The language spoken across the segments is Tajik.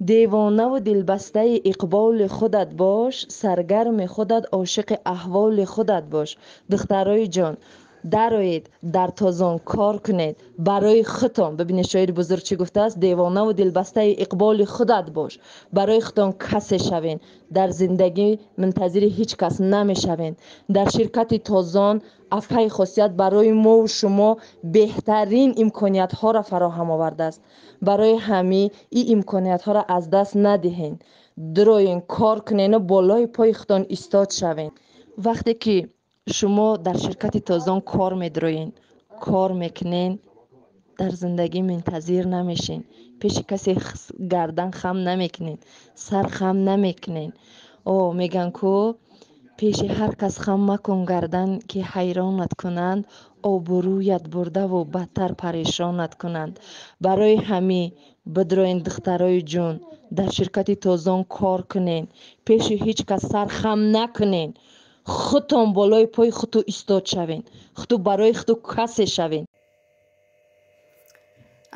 Девонаву дилбастаи иқболи худат бош, саргарми худат, ошиқи аҳволи худат бош. Духтарои ҷон, дароед, дар Тозон кор кунед барои худтон. Бибинед, шоири бузург чӣ гуфтааст: девонаву дилбастаи иқболи худат бош, барои худтон касе шавен, дар зиндагӣ мунтазири ҳеҷ кас намешавен. Дар ширкати Тозон афкаи хосият барои мову шумо беҳтарин имкониятҳоро фароҳам овардааст. Барои ҳамин ин имкониятҳоро аз даст надиҳен, дароен, кор кунену болои пои худтон истод шавен. Вақте ки шумо дар ширкати Тозон кор медроен, кор мекунен, дар зиндагӣ мунтазир намешен, пеши касе гардан хам намекунен, сар хам намекунен. О, меган ку пеши ҳар кас хам макун гардан, ки ҳайронат кунанд, обрӯят бурдаву бадтар парешонат кунанд. Барои ҳамин бидроен, духтарои ҷун, дар ширкати Тозон кор кунен, пеши ҳеҷ кас сар хам накунен, худтон болои пои худту истод шавен, худту барои худту касе шавен.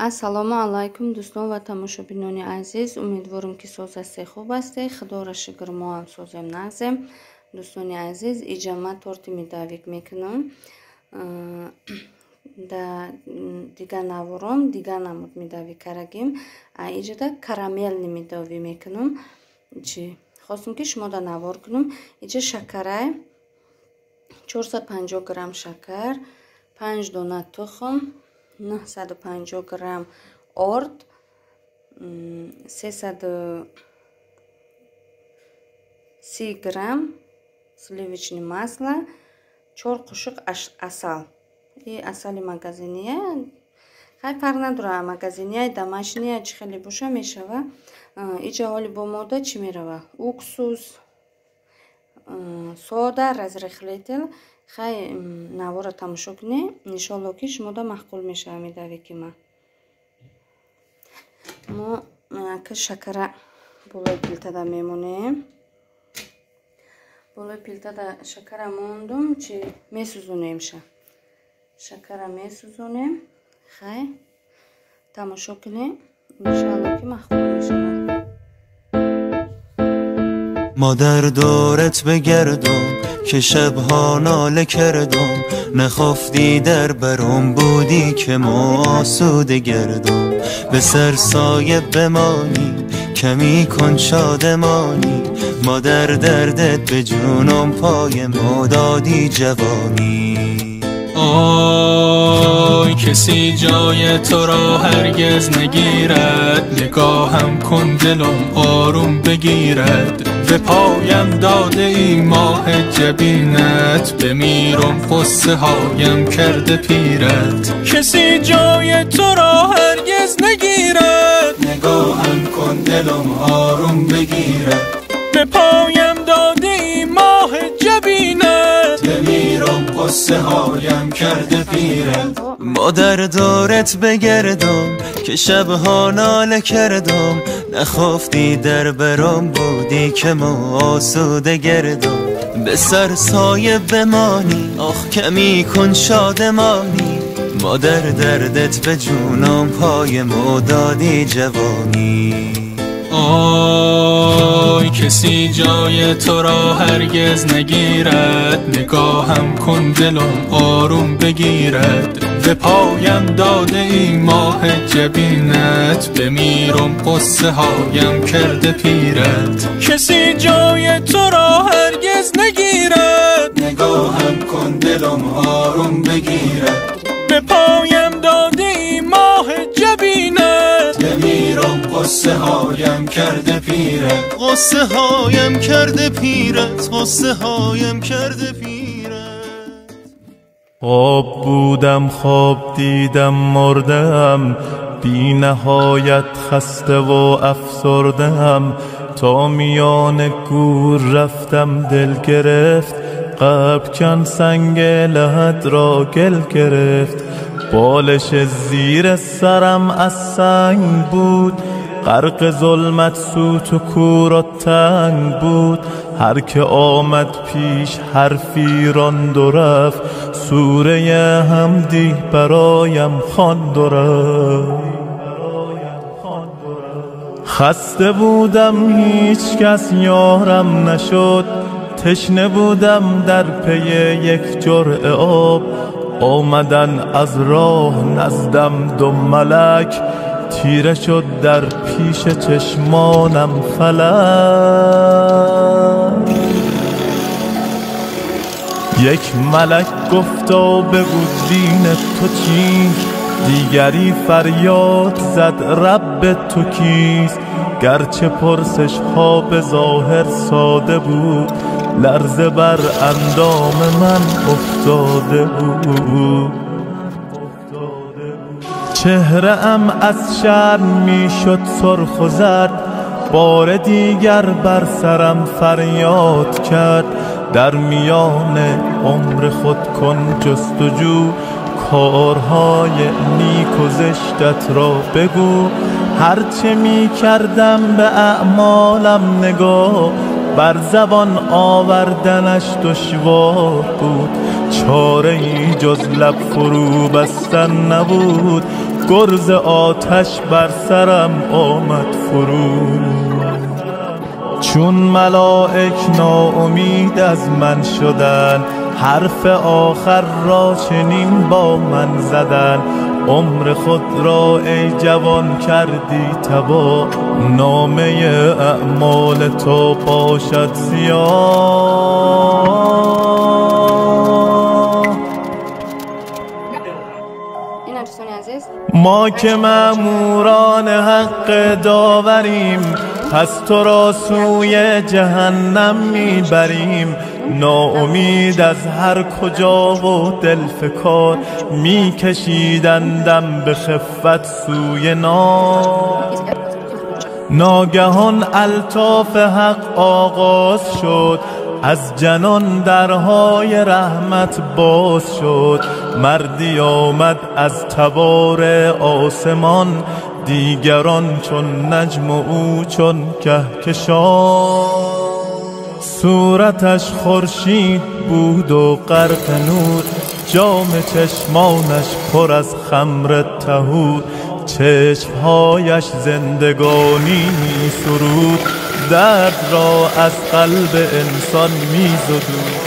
Ассалому алайкум, дӯстон ва тамошобинони азиз. Умедворам, ки соз ҳастед, хуб ҳастед. Худоро шукр, мо ҳам созем, нағзем. Дӯстони азиз, иҷа ман торти медовик мекунам. Да дигар навором дигар намуд медовик карагим, а иҷада карамельный медовик мекунам. Чи хостум, ки шумо да навор кунам. Иҷа шакарай, 450 грамм шакар, 5 дона тухм, 950 грамм орд, 330 грамм сливочный масло, 4 қошуқ асал. И асали магазиния, хай, фарқ надора, магазиния, домашняя, чӣ хеле боша, мешава. Иҷа ҳоли бо мода чӣ мерава? Уксус, сода, разрыхлитель. Хай, навора тамошо кунед, иншолло, ки шумода маъқул мешава медовики ман. Мо ака шакара болои плитада мемонем. Болои плитада шакара мондум, чи месӯзонемша, шакара месӯзонем. Хай, тамошо кунед, иншалло, ки маъқул мешавад. مادر دورت بگردم که شبها ناله کردم، نخفتی در برم بودی که ما آسوده گردم. به سر سایه بمانی، کمی کن شادمانی، مادر دردت به جونم، پای ما دادی جوانی. آی، کسی جای تو را هرگز نگیرد. نگاهم کن، دلم آروم بگیرد. به پایم داده ای ماه جبینت، بمیرم غصه هایم کرده پیرت. کسی جای تو را هرگز نگیرد. نگاهم کن، دلم آروم بگیرد. به پایم داده ای ماه جبینت، بمیرم غصه هایم کرده پیرت. مادر دورت بگردم که شبها ناله کردم، نخفتی در برم بودی که ما آسوده گردم. به سر سایه بمانی، آخ کمی کن شادمانی، مادر دردت به جونم، پای مو دادی جوانی. آی، کسی جای تو را هرگز نگیرد. نگاهم کن، دلم آروم بگیرد. به پایم داده ای ماه جبینت، بمیرم غصه هایم کرده پیرت. کسی جای تو را هرگز نگیرد. نگاهم کن، دلم آروم بگیرد. به پایم داده ای ماه جبینت، بمیرم غصه هایم کرده پیرت. غصه هایم کرده پیرت، غصه هایم کرده پیرت. خواب بودم، خواب دیدم مردم، بی نهایت خسته و افسردم. تا میان گور رفتم دل گرفت، قبر کن سنگ لحد را گل گرفت. بالش زیر سرم از سنگ بود، غرق ظلمت سوت و کور و تنگ بود. هر که آمد پیش حرفی راند و رفت، سوره حمدی برایم خواند و رفت. خسته بودم هیچ کس یارم نشد، تشنه بودم در پی یک جرعه آب. آمدن از راه نزدم دو ملک، تیره شد در پیش چشمانم فلک. یک ملک گفتا بگو دین تو چیست، دیگری فریاد زد رب تو کیست. گرچه پرسش ها به ظاهر ساده بود، لرزه بر اندام من افتاده بود. چهره ام از شرم می شد سرخ و زرد، بار دیگر بر سرم فریاد کرد. در میان عمر خود کن جستجو، کارهای نیک و زشتت را بگو. هرچه می کردم به اعمالم نگاه، بر زبان آوردنش دشوار بود. چاره ای جز لب فرو بستن نبود، گرز آتش بر سرم آمد فرو. چون ملائک ناامید از من شدن، حرف آخر را چنین با من زدن. عمر خود را ای جوان کردی تباه، نامه اعمال تو باشد سیاه. ما که مأموران حق داوریم، پس تو را سوی جهنم میبریم. ناامید از هر کجا و دلفکار، میکشیدندم به خفت سوی نار. ناگهان الطاف حق آغاز شد، از جنان درهای رحمت باز شد. مردی آمد از تبار آسمان، دیگران چون نجم و او چون کهکشان. صورتش خورشید بود و غرق نور، جام چشمانش پر از خمر طهور. چشمهایش زندگانی می سرود، درد را از قلب انسان می زدود.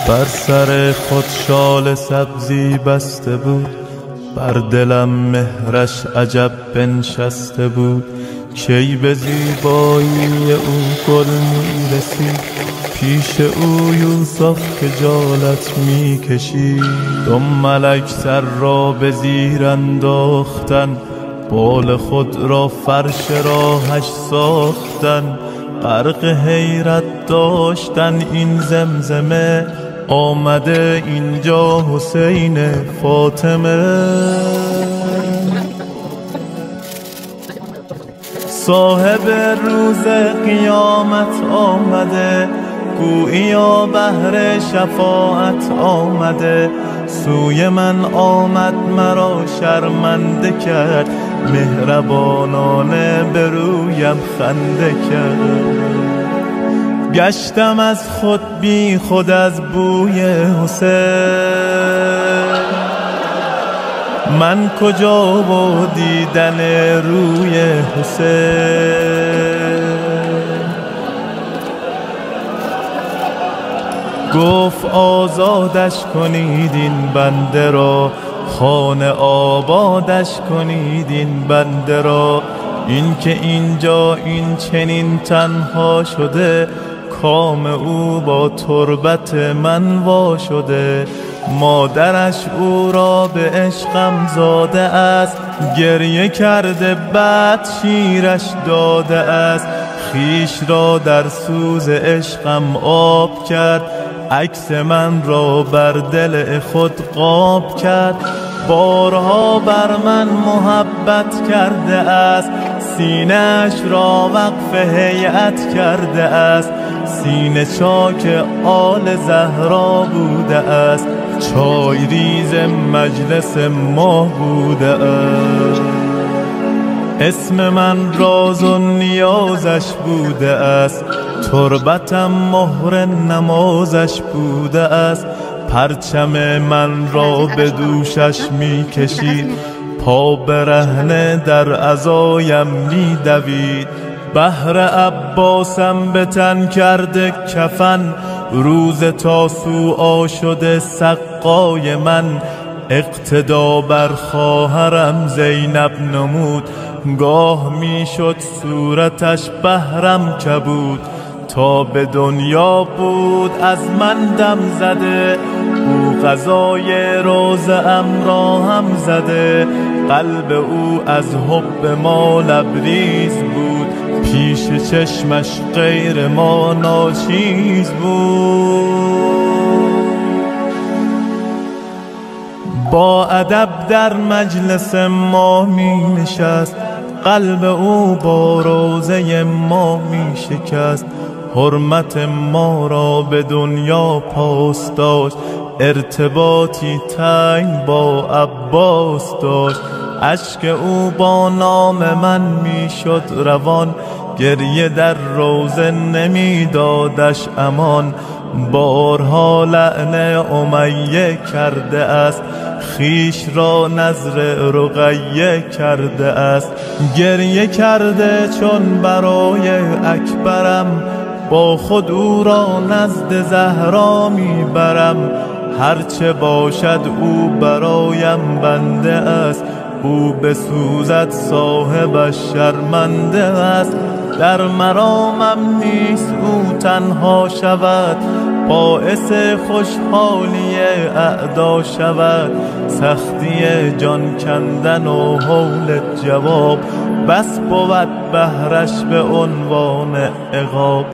بر سر خود شال سبزی بسته بود، بر دلم مهرش عجب بنشسته بود. کی به زیبایی او گل می رسید، پیش او یوسف خجالت می کشید. دو ملک سر را به زیر انداختن، بال خود را فرش راهش ساختن. غرق حیرت داشتن این زمزمه، آمده اینجا حسین فاطمه. صاحب روز قیامت آمده، گوییا بهر شفاعت آمده. سوی من آمد مرا شرمنده کرد، مهربانانه به رویم خنده کرد. گشتم از خود بی خود از بوی حسین، من کجا و دیدن روی حسین. گفت آزادش کنید این بنده را، خانه آبادش کنید این بنده را. این که اینجا این چنین تنها شده، کام او با تربت من وا شده. مادرش او را به عشقم زاده است، گریه کرده بعد شیرش داده است. خویش را در سوز عشقم آب کرد، عکس من را بر دل خود قاب کرد. بارها بر من محبت کرده است، سینه‌اش را وقف هیئت کرده است. سینه چاک آل زهرا بوده است، چای ریز مجلس ما بوده است. اسم من راز و نیازش بوده است، تربتم مهر نمازش بوده است. پرچم من را به دوشش می کشید، پا برهنه در عزایم میدوید. بهر عباسم به تن کرده کفن، روز تاسوعا شده سقای من. اقتدا بر خواهرم زینب نمود، گاه میشد صورتش بهرم کبود. تا به دنیا بود از من دم زده، او قضای روضه‌ام را هم زده. قلب او از حب ما لبریز بود، پیش چشمش غیر ما ناچیز بود. با ادب در مجلس ما می نشست، قلب او با روضه ما می شکست. حرمت ما را به دنیا پاس داشت، ارتباطی تنگ با عباس داشت. اشک او با نام من می شد روان، گریه در روضه نمی دادش امان. بارها لعن امیه کرده است، خویش را نذر رقیه کرده است. گریه کرده چون برای اکبرم، با خود او را نزد زهرا میبرم. هرچه باشد او برایم بنده است، او بسوزد صاحبش شرمنده است. در مرامم نیست او تنها شود، باعث خوشحالی اعدا شود. سختی جان کندن و هول جواب، بس بود بهرش به عنوان عقاب.